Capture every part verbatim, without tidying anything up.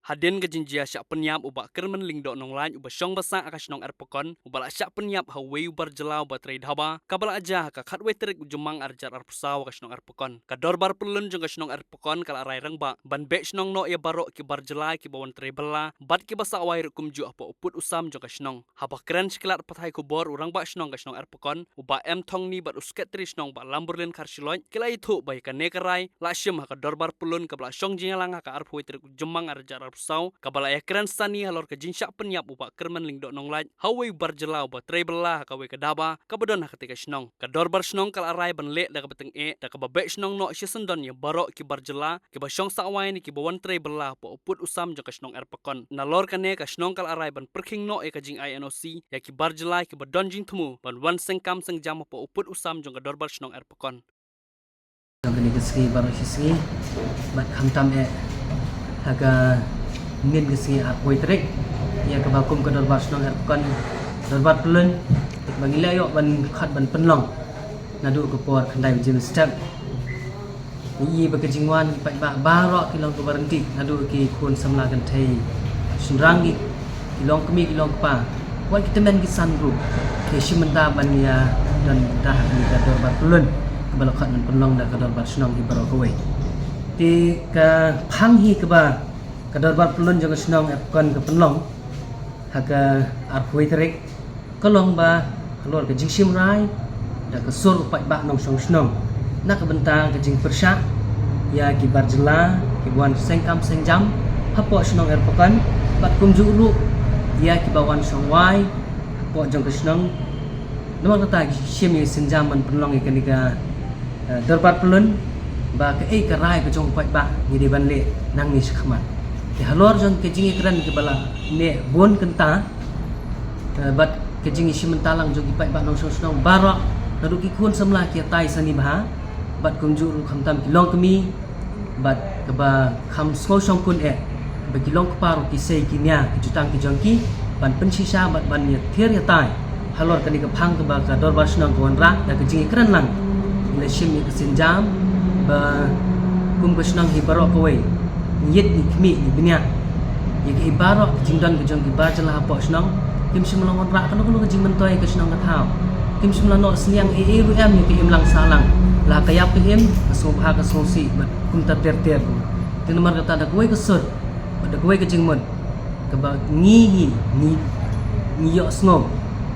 Hadien ka jingjia shah pynïap u Bah Kyrmen Lyngdoh Nonglait uba shong ba sah ha ka shnong Erpakon, uba la shah pynïap ha uwei u bar jylla uba trei dhaba, kaba la jia ha ka khatwei tarik u Jymmang arhajar arphew saw ha ka shnong Erpakon. Ka dorbar pyllun jong ka shnong Erpakon ka la rai rangbah ban beh shnong noh ïa baroh ki bar jylla kiba wan trei bylla bad kiba sah wai ruh kumjuh hapoh u pud u sam jong ka shnong. Haba kren sha ki lad pathai khubor, u rangbah shnong ka shnong Erpakon, u Bah M Thongni, bad u sekretari shnong, Bah Lamburlin Kharshiloj, ki la ïathuh ba ïa kane ka rai la shim ha ka dorbar pyllun kaba la shong jingïalang ha ka arphew wei tarik u Jymmang arhajar arphew saw, kaba la ïakren sani halor ka jingshah pynïap u Bah Kyrmen Lyngdoh Nonglait ha uwei u bar jylla uba trei bylla ha kawei ka dhaba kaba don ha katei ka shnong. Ka dorbar shnong ka la rai ban leh da kaba tyngeh, da kaba beh shnong noh shisyndon ïa baroh ki bar jylla kiba shong sah wai ne kiba wan trei bylla hapoh u pud u sam jong ka shnong Erpakon. Nalor kane, ka shnong ka la rai ban pyrkhing noh ïa ka jingai N O C ïa ki bar jylla kiba don jingthmu ban wan seng kam seng jam hapoh u pud u sam jong ka dorbar shnong Erpakon. Jong kane ka sngi baroh shi sngi, bad khamtam eh ha ka mynnin ka sngi arphew wei tarik, ïa kaba kum ka dorbar shnong Erpakon, dorbar pyllun, ba ngi la ïoh ban khot ban pynlong naduh ka por khyndai baje mynstep. Ngi ïohi ba ka jingwan ki paidbah baroh ki long kaba ryntih, naduh ki khun samla kynthei shynrang, ki, ki longkmie ki longkpa, wat ki tymmen ki san ruh ki shim bynta ban ïa don da ha kane ka dorbar pyllun kaba la khot ban pynlong da ka dorbar shnong hi baroh kawei. Te ka phang hi kaba ka dorbar pyllun jong ka shnong Erpakon ka pynlong ha ka arphew wei tarik, ka long ba halor ka jingshim rai da ka sur u paidbah nongshong shnong na ka bynta ka jingpyrshah ïa ki bar jylla kiba wan seng kam seng jam hapoh shnong Erpakon, bad kumjuh ruh ïa kiba wan shong wai hapoh jong ka shnong. Namar kata ngi shim ïa ka sienjam ban pynlong ïa kane ka eh, dorbar pyllun, ba kaei ka rai ka jong u paidbah ngi dei ban leh nangne shakhmat. Te halor jong ka jingïakren kaba la neh bun kynta, eh, bad ka jingïashim bynta lang jong ki paidbah nongshong shnong baroh, naduh ki khun samla ki ïatai sani bha, bad kumjuh ruh khamtam ki longkmie, bad kaba kham sngew shongkun eh ba ki longkpa ruh ki sei ki nia ki jutang ki jong ki ban pynshisha bad ban ïathir ïatai halor kane ka phang kaba ka dorbar shnong ka wanrah. Da ka jingïakren lang, ngi la shim ïa ka sienjam ba kum ka shnong hi baroh kawei ngi ïeit, ngi khmih, ngi bniah ïa kaei baroh ka jingdon ka jong ki bar jylla hapoh shnong. Kim shym la wanrah kano kano ka jingmyntoi ka shnong ka thaw. Kim shym la noh synñiang ei ei ruh em ïa ka imlang sahlang, la ka ïap ka im, ka sngewbha ka sngewsih bad kumta ter ter. Te namar kata da kawei ka sur bad da kawei ka jingmut kaba ngi, ngi, ngi, ngi ïohsngew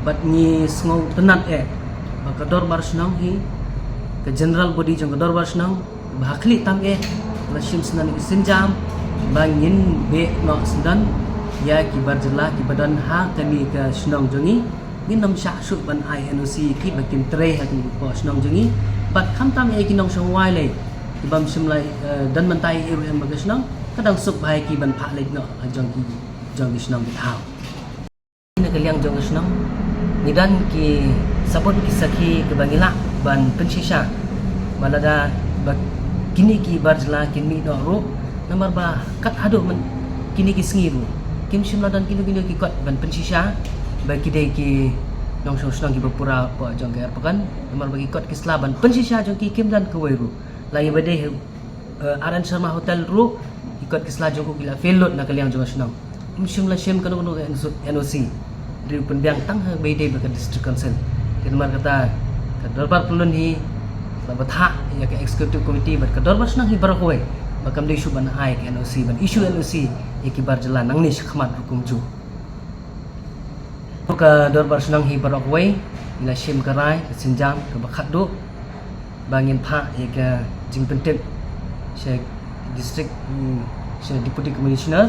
bad ngi sngewtynnad eh ba ka dorbar shnong hi, ka general body jong ka dorbar shnong, ba ha khlieh tam eh la shim syndon ïa ka sienjam ba ngin beh noh syndon ïa ki bar jylla kiba don ha kane ka shnong jong ngi. Ngin ym shah shuh ban ai N O C ïa ki ba kim trei ha kane ka shnong jong ngi. Bad khamtam eh ki nongshong wai lei, ki bym shym la, eh, don bynta ei ei ruh em ha ka shnong, ka dang suk bha ïa ki ban phah leit noh ha jong ki, jong ki shnong ki thaw. Na ka liang jong ka shnong ngi don ki sabut ki sakhi kiba ngi lah ban pynshisha ba lada ba kine ki bar jylla kin mih noh ruh, namar ba kat haduh myn-, kine ki sngi ruh kim shym la don kino kino ki kot ban pynshisha ba ki dei ki nongshong shnong kiba pura hapoh jong ka Erpakon, namar ba ki kot ki sla ban pynshisha jong ki kim don kawei ruh. La ïa ba dei, eh, R N Sharma Hotel ruh, ki kot ki sla jong u ki la fail lut na ka liang jong ka shnong. Ym shym la shim kano kano ka N O C. Hynrei u pynbiang tang ha ba ïadei bad ka District Council. Te namar kata ka dorbar pyllun hi la bthah ïa ka Executive Committee bad ka dorbar shnong hi baroh kawei ba kam dei shuh ban ai ka N O C, ban issue N O C ïa ki bar jylla nangne shakhmat ruh kumjuh. Ka dorbar shnong hi baroh kawei ngi la shim ka rai, ka sienjam kaba khatduh ba ngin phah ïa ka jingpyntip sha district, mm, sha Deputy Commissioner,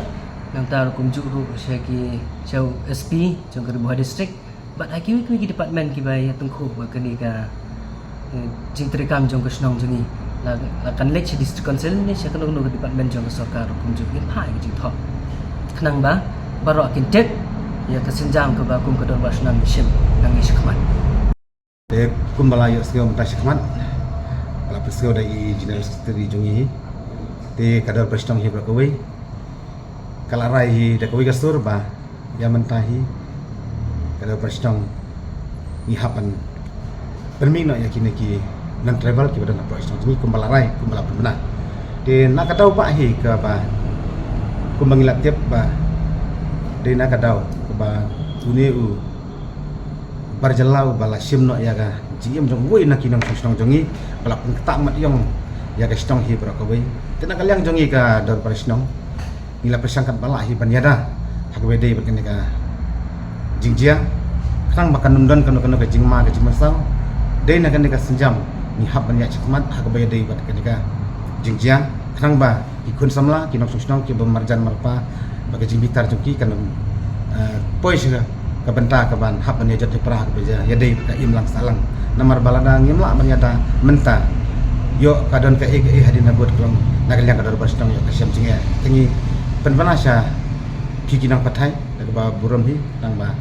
nangta ruh kumjuh ruh sha ki, sha u S P jong ka Ri Bhoi District, bad ha kiwei kiwei ki department kiba ïatyngkhuh bad kane ka, eh, jingtreikam jong ka shnong jong ngi. La, la kan leit sha District Council ne sha kano kano ka department jong ka sorkar ruh kumjuh, ngin phah ïa ka jingthoh khnang ba baroh kin tip ïa ka sienjam kaba kum ka dorbar shnong ngi shim nangne shakhmat. Te kumba la ïohsngew mynta shakhmat, ba la pynsngew da i General Secretary jong ngi hi. Te ka dorbar shnong hi baroh kawei ka la rai hi da kawei ka sur ba ïa mynta hi ka dorbar shnong ngi hap ban pynmih noh ïa kine ki non-tribal kiba don hapoh shnong jong ngi kumba la rai, kumba la pynbna. Te na kata u bah hi kaba Kumba ngi la tip ba dei na ka daw kaba une u bar jylla uba la shim noh ïa ka jingim jong uwei na ki nongshong shnong jong ngi, ba la pynktah mat ïong ïa ka shnong hi baroh kawei. Te na ka liang jong ngi ka dorbar shnong, ngi la pyrshang katba lah hi ban ïada ha kaba dei bad kane ka jingjia. Khnang ba kan ym don kano kano ka jingma ka jingmynsaw, dei na kane ka sienjam ngi hap ban ïaid shakhmat ha kaba dei bad kane ka jingjia. Khnang ba ki khun samla, ki nongshong shnong kiba marjan marpa bad ka jingbitar jong ki kan ym, eh, poi sha ka bynta kaban hap ban ïa jot ïa pra ha kaba ïadei bad ka imlang sahlang. Namar ba lada ngim lah ban ïada mynta, ïoh ka don kaei kaei hadien habud ka long na ka liang ka dorbar shnong ïoh ka shem jingeh. Te ngi pynbna sha phi ki nongpathai da kaba burom hi, tang ba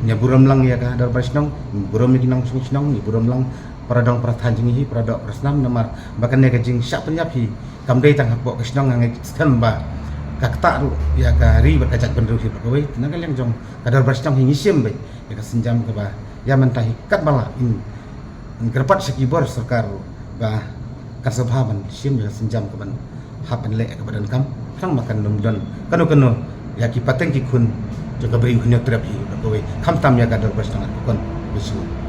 ngi ïa burom lang ïa ka dorbar shnong, burom ïa ki nongshong shnong, ngi burom lang para dong para thaiñ jong ngi hi, para doh para snam, namar ba kane ka jingshah pynïap hi kam dei tang hapoh ka shnong. Nga ngeit skhem ba ka ktah ruh ïa ka ri bad ka jaitbynriew hi baroh kawei. Te na ka liang jong ka dorbar shnong hi ngi shim beit ïa ka sienjam kaba ïa mynta hi katba lah, in, in kyrpad sha ki bor sorkar ruh ba kan sngewbha ban shim ïa ka sienjam kaban hap ban leh kaba donkam, khnang ba kan ym don kano kano ïa ki pateng ki khun jong ka Bri u Hynñiewtrep hi baroh kawei, khamtam ïa ka dorbar shnong Arkakon. Khublei shibun.